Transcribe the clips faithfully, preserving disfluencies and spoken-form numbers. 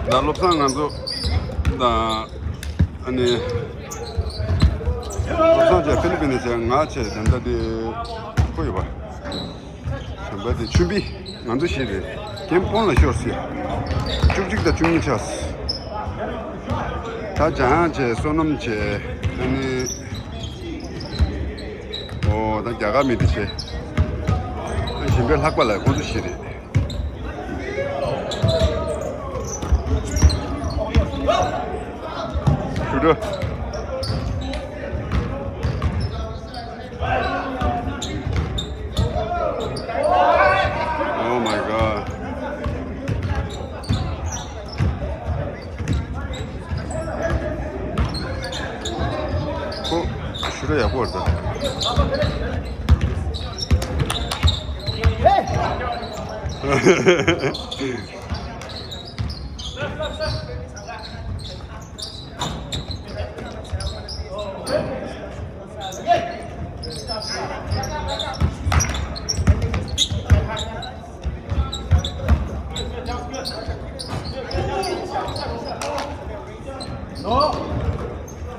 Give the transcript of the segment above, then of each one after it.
ད་བློ་བཟང་ང་ཚོ་དང་ཨ་ནི་བློ་བཟང་བྱས་ཧྥི་ལི་པིན་ནས་བྱས་ང་བྱས་དེ་འདྲ་དེ་ཁོ་ཡོད་པ། གཞན་པ་དེ་ཆུན་པི་ང་ཚོ་བཞི་རེད། རྒན་དཔོན་ལ་ཤོར་སི་ཡ། བཅུ་གཅིག་དང་བཅུ་གཉིས་ཆགས། ད་འཇང་བྱས་བསོད་ནམས་བྱས་ཨ་ནི་ཨོ་ད་རྒྱ་གར་མི་དེ་བྱས། གཞན་པའི་ལྷག་པ་ལ་ཁོ་ཚོ་བཞི་རེད། ཞུ་འགྲོ། Oh my god. ཁོ་ཞུ་ར་ཡག་པོ་རེད་ད།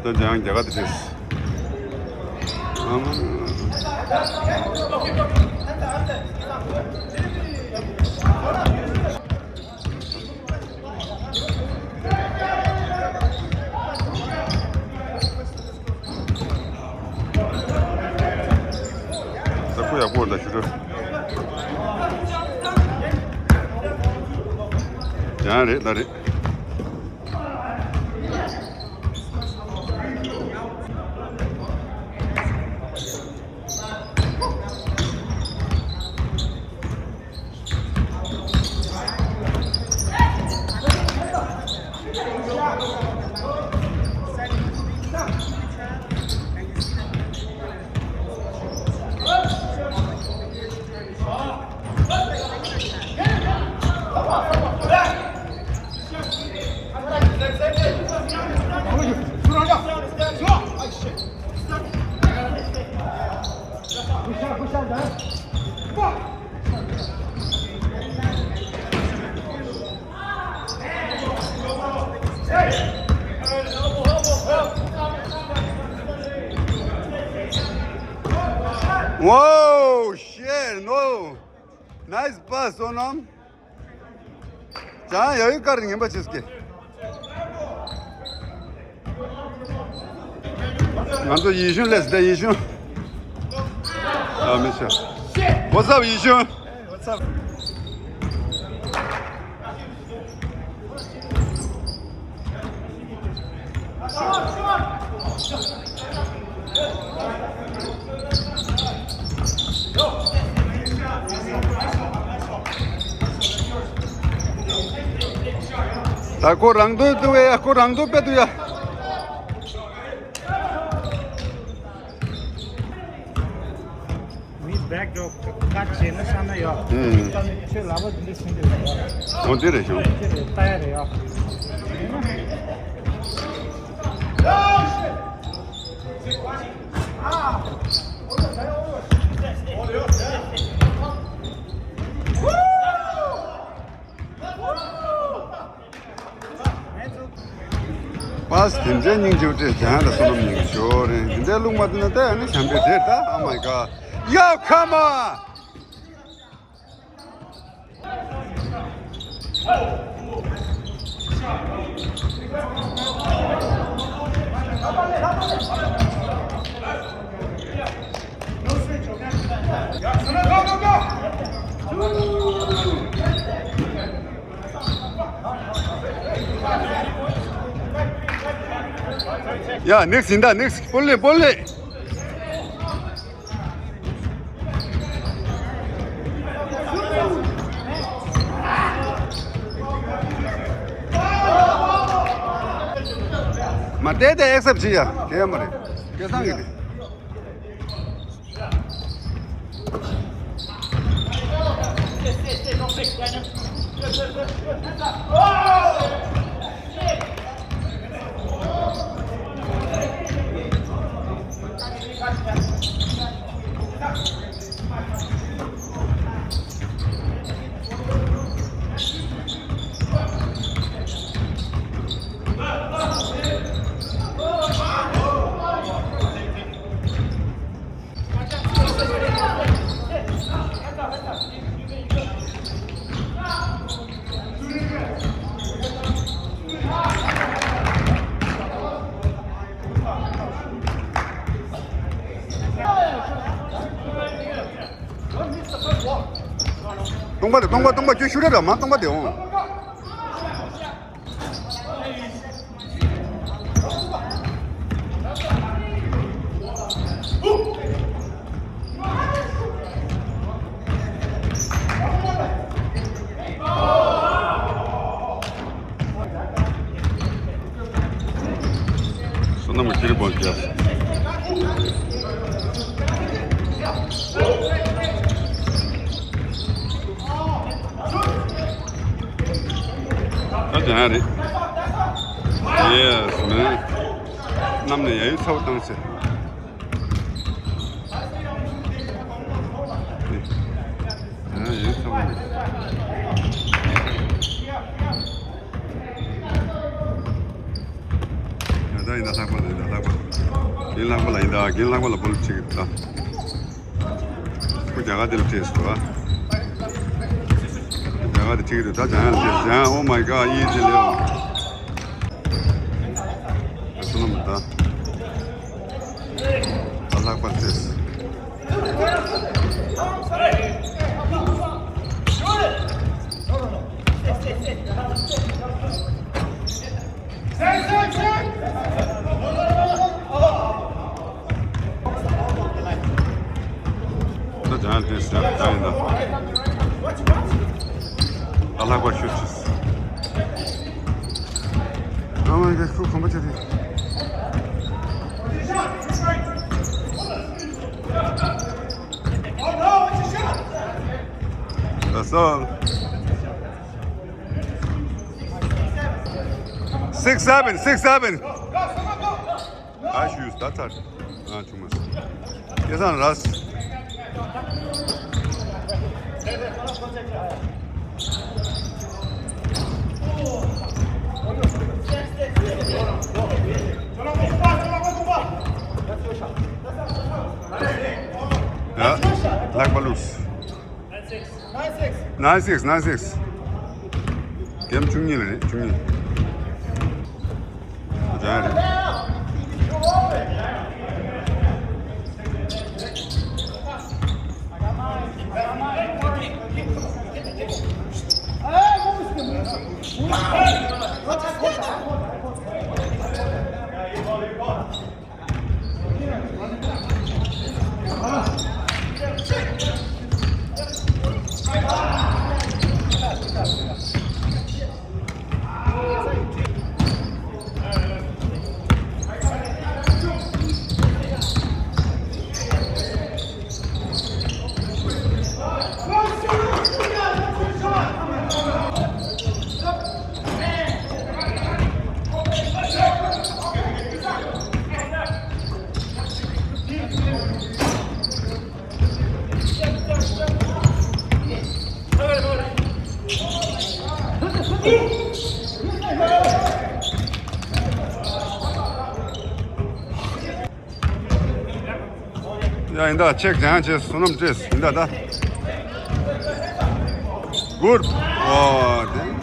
ད་ཅང་རྒྱ་གར་དེ་ཕེབས། ཨ་མ། ད་ཁོ་ཡག་པོ་ད་ཞུ་རོ། ཡང་རེད་ད་རེད། Whoa, shit, no. Nice pass, Sonam. ཅང་ཡ་ཡུ་ཀར་ངན་པ་བྱེད་ཀྱི། ང་ཚོ་ཡེ་ཤུ་ལས་ད་ཡེ་ཤུ། ཨ་མི་ཤ། What's up, ཡེ་ཤུ། What's up? ད་ཁོ་རང་འདོད་འདུག་ཨེ། ཁོ་རང་འདོད་དཔེ་འདུག་ཡ། མི་བེག་འགྲོ་ཀ་བྱས་ན་ཤ་ན་ཡོད། ཨུམ། ཁྱོད་ལབ་པ་འདི་འདྲ་ཞིག་འདུག་ཡ། འོ་འདི་རེད་ཤོག་འདི་རེད་ལྟ་ཡ་རེད་ཡ། པཱས་དེ་འདྲའི་སྙིང་རྗེ་པོ་སྤྲད། ཀྱང་ལ་བསོད་ནམས་སྙིང་རྗེ་རེད། དེ་འདྲའི་ལུགས་མ་བསྟན་ན་ད་ཨ་ནི་བྱམས་པའི་དེར་ད། Oh my god. Yo, come on. ཡ། ནེགསི་ཡིན་ད། ནེགསི། སྤོ་ལེ། སྤོ་ལེ། མ་བལྟས་ཏེ་ཨེག་སེབ་བྱེད་ཡ། དེ་ཡ་མ་རེད། སྐལ་བཟང་གི་རེད། སྟོང་པ་དེ་སྟོང་པ་སྟོང་པ་ཁྱོད་ཤུ་རེད་ར་མ་སྟོང་པ་དེ་འོང་། བསོད་ནམས་ཀྱི་ཁྱེར་སྤོང་བྱས། ད་དེ་ཡང་རེད། Yes man. གནམ་ནས་ཡ་ཡུ་ཚ་བོ་བཏང་ཟེར། ཡ་ཡུ་ཚ་བོ་རེད། ཡ་ད་ཡིན་ད་ལྷག་པ་ལ་ཡིན་ད་ལྷག་པ། རྒན་ལྷག་པ་ལ་ཡིན་ད་རྒན་ལྷག་པ་ལ་བོལ་ཅིག་ད། ཁོ་རྒྱ་གར་དེ་ལ་བྲིས་སོ། རྒྱ་གར་དེ་བྲིས་འདུག་ད་ཇང་ལ་བྲིས་ཇང་Oh my God easy ལེའོ། ད་སོ་ནམ་ད། ད་ལྷག་པར་བྲིས། ད་ཇང་ལ་བྲིས་ཟེར་ད་ཡིན་ད། ད་ལྷག་པར་ཤོད་ཅིག Oh my God ཁོ་གོམ་པ་ཆེ་དེ། That's all. Six seven, six seven. ཨ་ཞུས་ད་ཚར། ཨ་ཆུང་མ། སྐལ་བཟང་རས། ཡ། ལྷག་པ་ལུས། Nine six, nine six. གེམ་བཅུ་གཉིས་ལ་རེད་བཅུ་གཉིས། རྒྱ་རེད། ཡ་ཡིན་ད་ཆེག་ཅང་བྱས་བསོད་ནམས་བྱས་ཡིན་ད་ད། Good. ཨོ་དེ།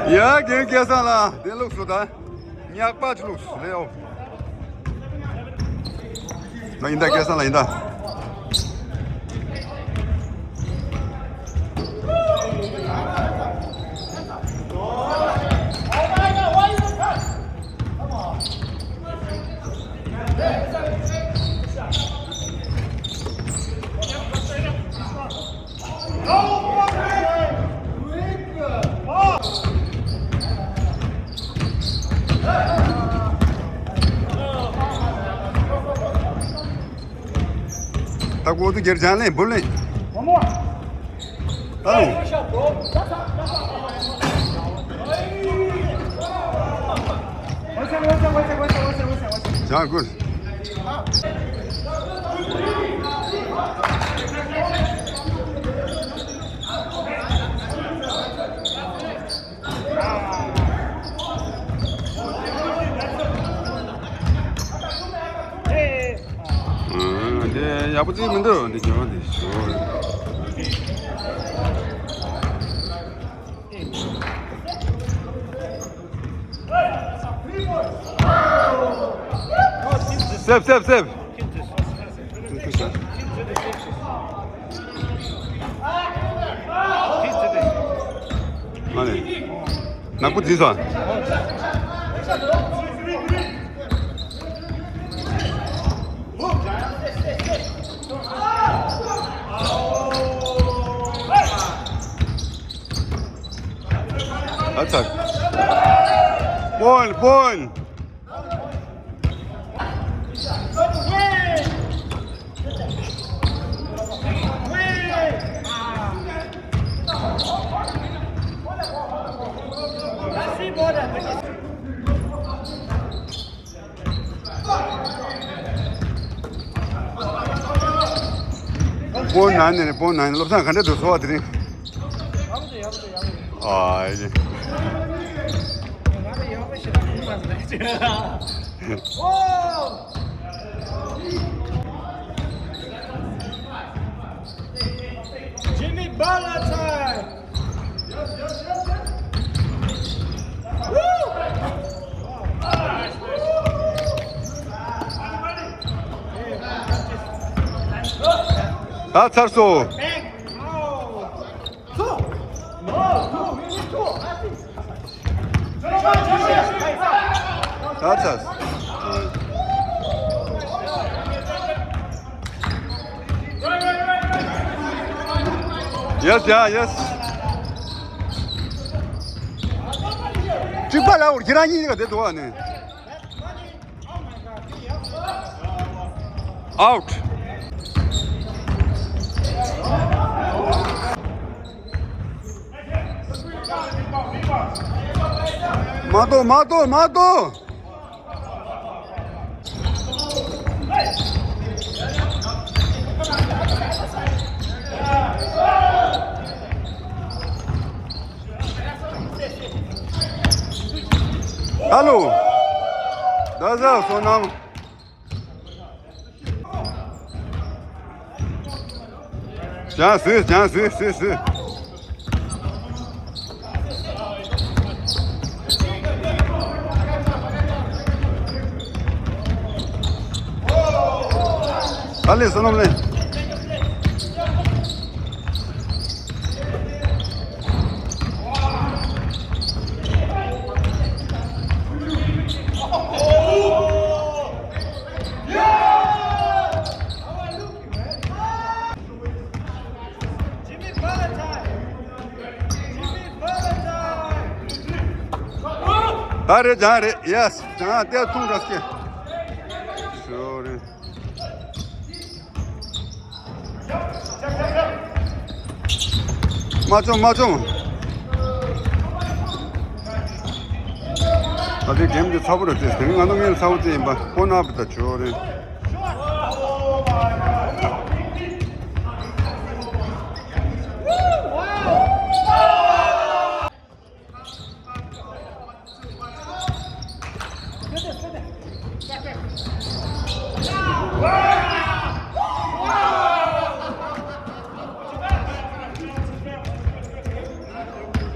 ཡ་རྒན་སྐལ་བཟང་ལགས་བདེ་ལུགས་སུ་ད། ཉག་པ་ཆུ་ལུགས་ལེའོ། ང་ཡིན་ད་སྐལ་བཟང་ལགས་ཡིན་ད། ད་གོ་དུ་གྱེར་ཅང་ལེན་བུ་ལེན། ད་ལུ། ཅང་ཀུན། འདི་ཡག་པོ་ཅིག་མི་འདུག་འདི་རྒྱལ་བ་འདི་ཞོ། སེབ་སེབ་སེབ། མ་ནས། ནག་པོ་འཛིན་སོང་། ཨ་ཚ། པོན་པོན། སྤོ་ན་ནས་རེད། སྤོ་ན་ནས་བློ་བཟང་ག་འདྲ་འདུག་ཚོར་བ་དེ་རིང་། ཨ་ཡེ། Jimmy Butler time! ད་ཚར་སོང་། ད་ཚར། Yes, yeah, yes. གཅིག་པ་ལ་འུར་ཁྱེད་རང་གཉིས་ཀ་དེ་འདུག་ཨ་ནི། Out. མ་གཏོགས། མ་གཏོགས། མ་གཏོགས། ཨ་ལོ། ད་ཟ་བསོད་ནམས། ཅང་སུས། ཅང་སུས། སུས་སུས། ཨ་ལེ་བསོད་ནམས་ལེ། ད་རེད། ཅང་རེད། ཡེས། ཅང་དེ་ཐུང་དྲགས་ཀྱི། ཞོ་རེད། མ་བཅོམ། མ་བཅོམ། ད་དེ་གེམ་དེ་ཚ་པོ་རེད་དེ། དེ་ང་ཚོ་ངའི་ཚ་པོ་དེ་ཡིན་པ་ཁོ་ན་བུ་ད་ཆོ་རེད།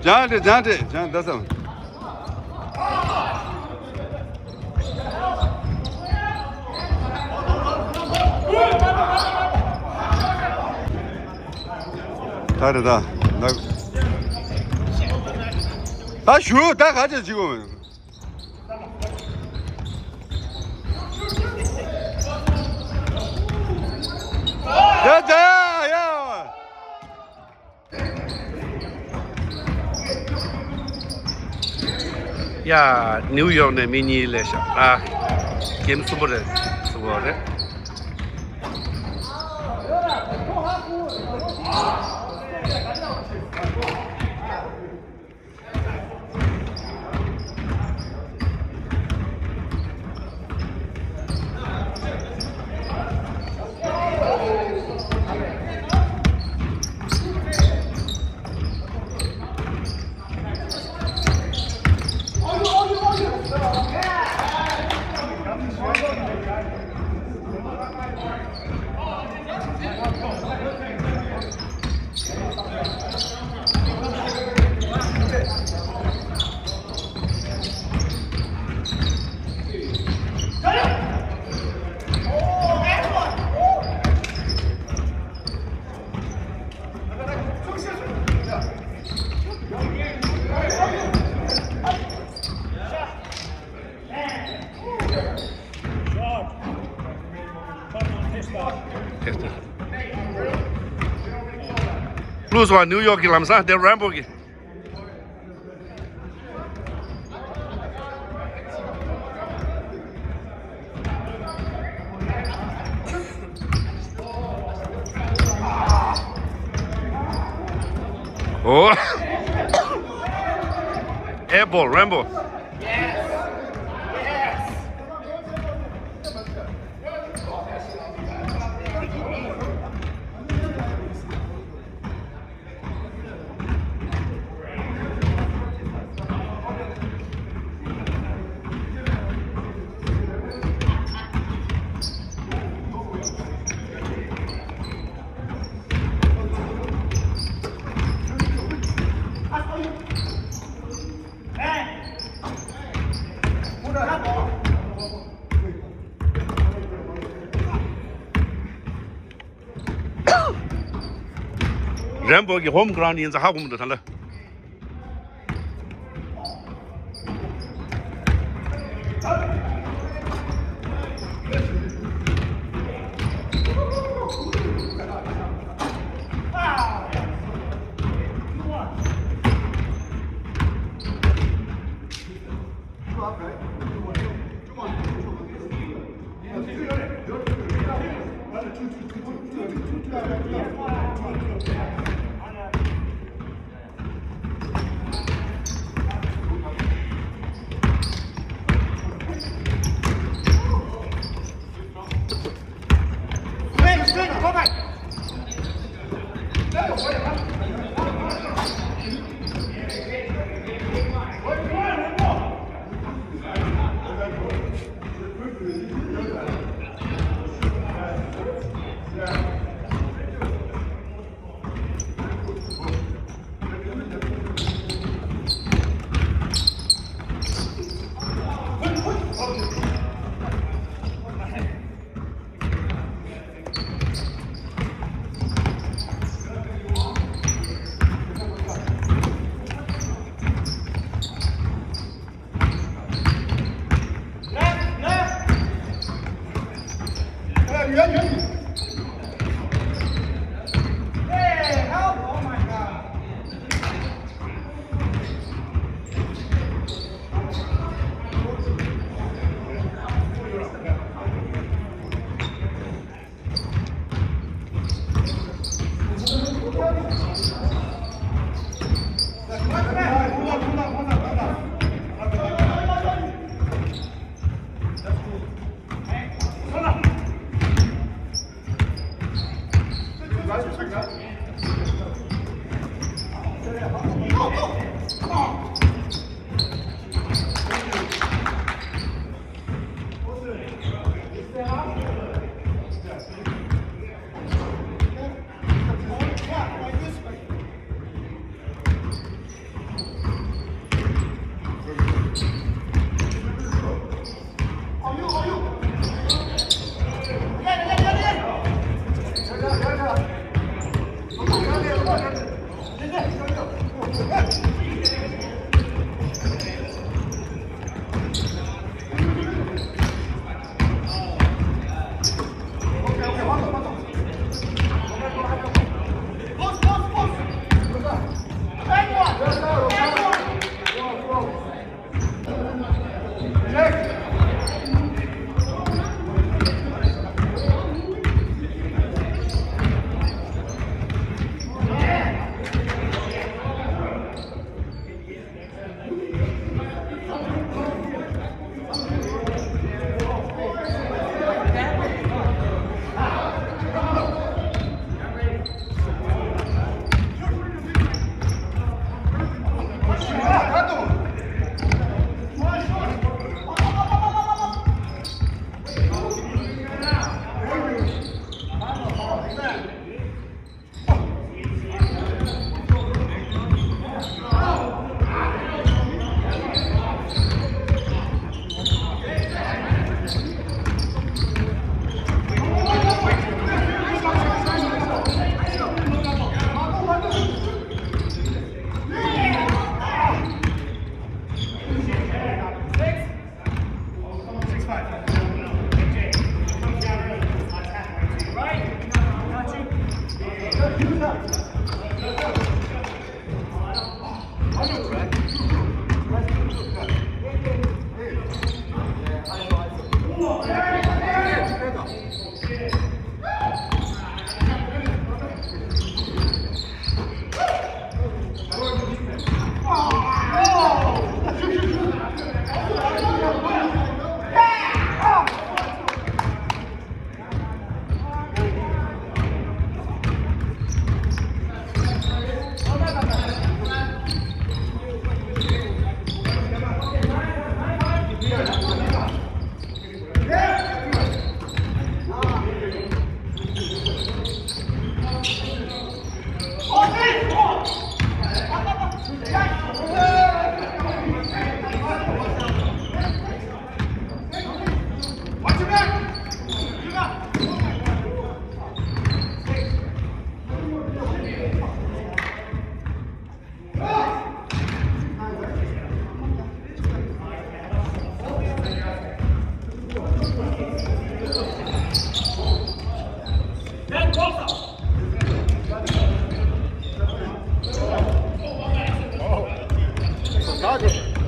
ཅང་ཏེ། ཅང་ཏེ། ཅང་ད་སམ། ད་རེད་ད། ད་ཞུ་ད་ག་ཅེས་བྱེད་དགོས། ཡ་ཡ་ཡ། ཡ། ནིའུ་ཡོག་ནས་མི་གཉིས་སླེབས་ཤག་ཨ། གེམ་གསུམ་པོ་རེད། གསུམ་པོ་རེད། བླུགས་སོང་བ། ནིའུ་ཡོག་གི་ལམ་སང་དེ་རེན་བོ་གི། ཨོ། ཨེ་བོ། རེན་བོ། རེན་བོ་གི་ཧོམ་གྷ་རའུན་ཌི་ཡིན་ཙང་ཧ་གོ་མི་འདུག་ད་ལ།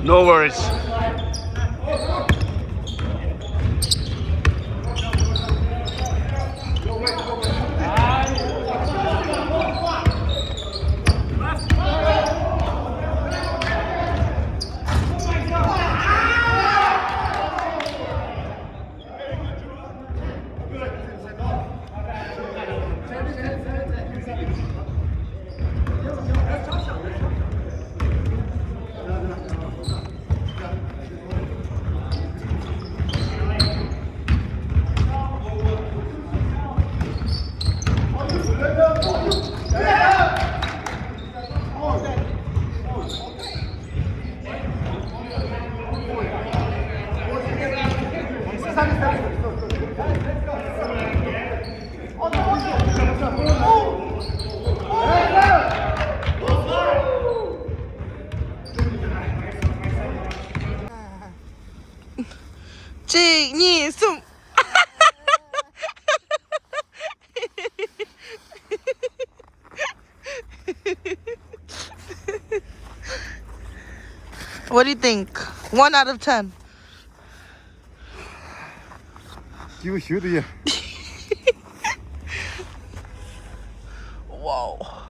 No worries. གཅིག་གཉིས་གསུམ། What do you think? One out of ten. You shoot, yeah. Wow.